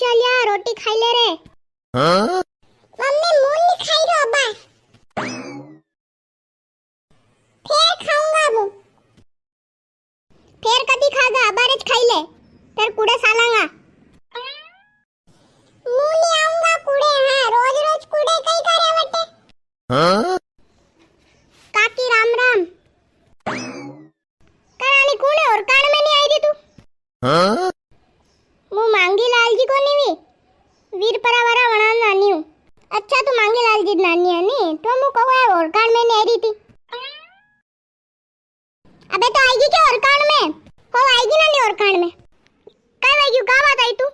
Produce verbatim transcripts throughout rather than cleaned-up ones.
चल या, रोटी खाई ले रे। हाँ? मम्मी, मूं नी खाई रो अबा। फेर खाऊंगा मूं। फेर कदी खागा, अबार ज खाई ले। फेर कुड़े सालांगा। मूं नी आऊंगा कुड़े, हाँ, रोज रोज कुड़े कई करे वटे। हाँ? काकी राम राम। करानी कुण है ओरकाण में नी आई री तू? हाँ? मूं मांगी लाल जी कोनी वी, वीरपरा वारा वणा नानी हूँ। अच्छा, तू मांगी लाल जी नानी है नी, तो मूं कहूँ है ओरकाण में नी आई री थी। अबे तो आएगी क्या ओरकाण में? हो आएगी ना नी ओरकाण में। कई वई गयो, का बात आई तू?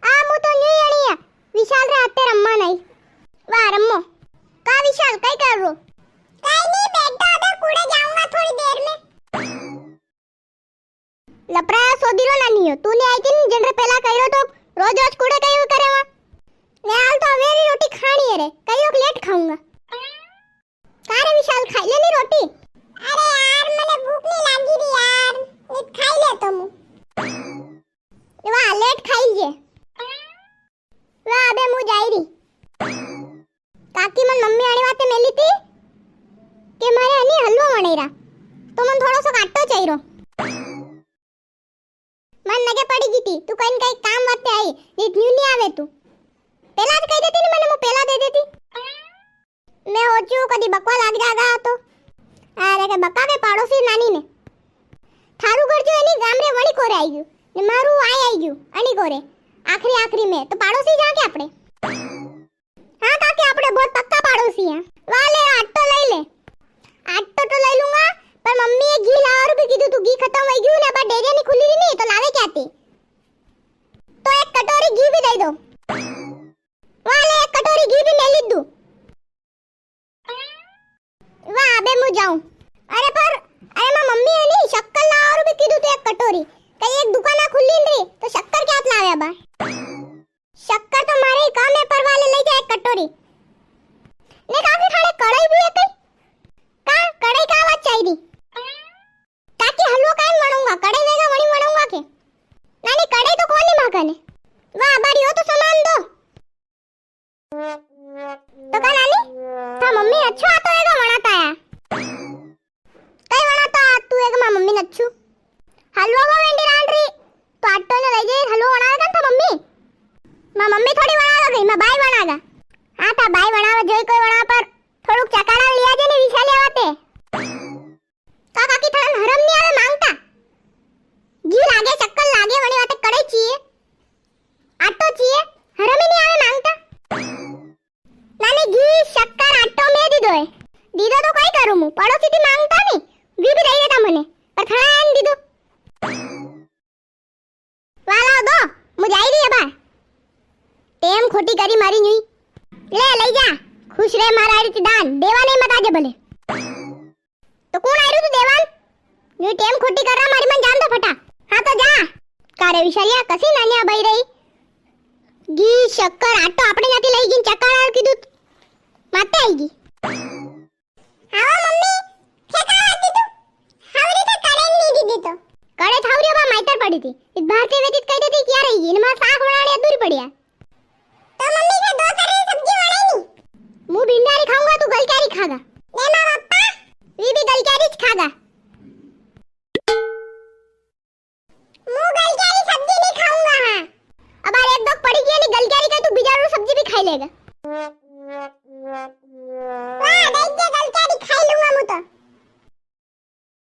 आ, मूं तो न्यू ही अणी है, विशाल रे हाथे रम्मा नी। वाह रम्मो। का विशाल, कई कर रो? कई नी, बैठो, अबे कुड़े जाऊंगा थोड़ी देर में। लपराया सोदी रो नानी हो, तू नी आई थी नी, जिनरे पेला कई रो तो रोज रोज कुड़े कई करे वा। ने हाल तो अवेरी रोटी खानी है रे, कई लेट खाऊंगा। का रे विशाल, खाई ले नी रोटी? अरे यार, मने भूख नी लागी री यार, नी खाई ले तो मूं। वाह, लेट खाई लीजे। वाह, अबे मूं जाई री। काकी मन मम्मी आने वाते मेली थी के मारे हनी हलवो वणेरा, तो मन थोड़ो सो आटो चाहिरो। मन नगे पड़ी गई थी, तू कई न कई काम वाते आई, नी तो न्यू नी आवे तू। पेला तो कई देती नी, मने मूं पेला दे देती। मैं होचू कदी बकवा लाग जागा तो। अरे के बका के पाड़ोसी नानी ने। थारू घर जो है नी गाम रे वणी कोरे आई गयो। ने मारू आय आई गयो, अणी कोरे। आखरी आखरी में, तो पाड़ोसी जा के आपणे। हाँ काकी, आपणे बहुत पक्का पाड़ोसी हैं। वा ले, आटो लई ले। आटो तो लई लूंगा, पर मम्मी ये घी लावा रू भी कीधु, तू घी खत्म होई गयू ने, अबार डेरिया नी खुली री नी, तो लावे क्या ती? तो एक कटोरी घी भी दई दो। वा ले, एक कटोरी घी भी मेली दू। वा, अबे मूं जाऊं। अरे पर, अरे मां मम्मी है नी, शक्कर लावा रू भी कीधु तो एक कटोरी। कई एक दुकाना खुली नी री, तो शक्कर क्या लावे अबार? शक्कर तो मारे ही काम है, पर वा ले लई जा एक कटोरी। ने काकी थारे कढ़ाई भी है कई? का कढ़ाई का आवाज चाहिए? काकी हलवो काई वणूंगा, कढ़ाई वेगा वणी वणूंगा के? नानी कढ़ाई तो कोनी मां कने। वा, अबार यो तो सामान दो। तो का नानी, था मम्मी अच्छो आटो वेगा वणाता है। कई वणाता तू वेगा मां मम्मी ने अच्छू। हलवो वो वेंडी रांड री, तो आटो ने लई जाई, हलवो वणावेगा था मम्मी। मां मम्मी थोड़ी वणावेगा, मां बाई वणागा। हाँ, था बाई वणावे जोई कोई वणा, पर थोड़ुक चकाड़ा लिया जे ने विशाल आवा ते। का काकी, थाने हरम नी आवे मांगता? घी लागे, शक्कर लागे, वणी वाते कढ़ाई चाहिए, आटो चाहिए, हरम ही नी आवे मांगता। नानी, घी, शक्कर, आटो में दीदो है। दीदो तो कई करूं मूं, पड़ोसी थी मांगता नी, वी भी दई देता मने, पर थाने नी दीदो। वाला दो, मूं जाई री अबार। टेम खोटी करी मारी न्यू ही। ले, लई जा, खुश रे मारा रीति दान, देवा नी मत आजे भले। तो कुण आई रू तू देवान? न्यू टेम खोटी कर रा, मारी मन जान दो फटा। हाँ तो जा। का रे विशालिया, कसी नानिया बई रही? घी, शक्कर, आटो आपणे जाती लई गई, चक्कर आर कीधु माते आई गई। हाँ मम्मी, थे का आती तू? हावरी थे कड़े नी दीदी तो। कड़े थावरी बा माइतर पड़ी थी। इत भारती वेदित कह देती क्या रही? इनमा साग बनाने अधूरी पड़ी है। तो मम्मी के दो तरह की सब्जी बनाई नी। मूं भिंडा री खाऊंगा, तू गलक्या री खागा। ले मां पापा, वी भी गलक्या री ज खागा। मूं गलक्या री सब्जी नी खाऊंगा, हाँ। अबार एक दो पड़ी गई नी गलक्या री का, तू बिजारू सब्जी भी खाई लेगा। वाह,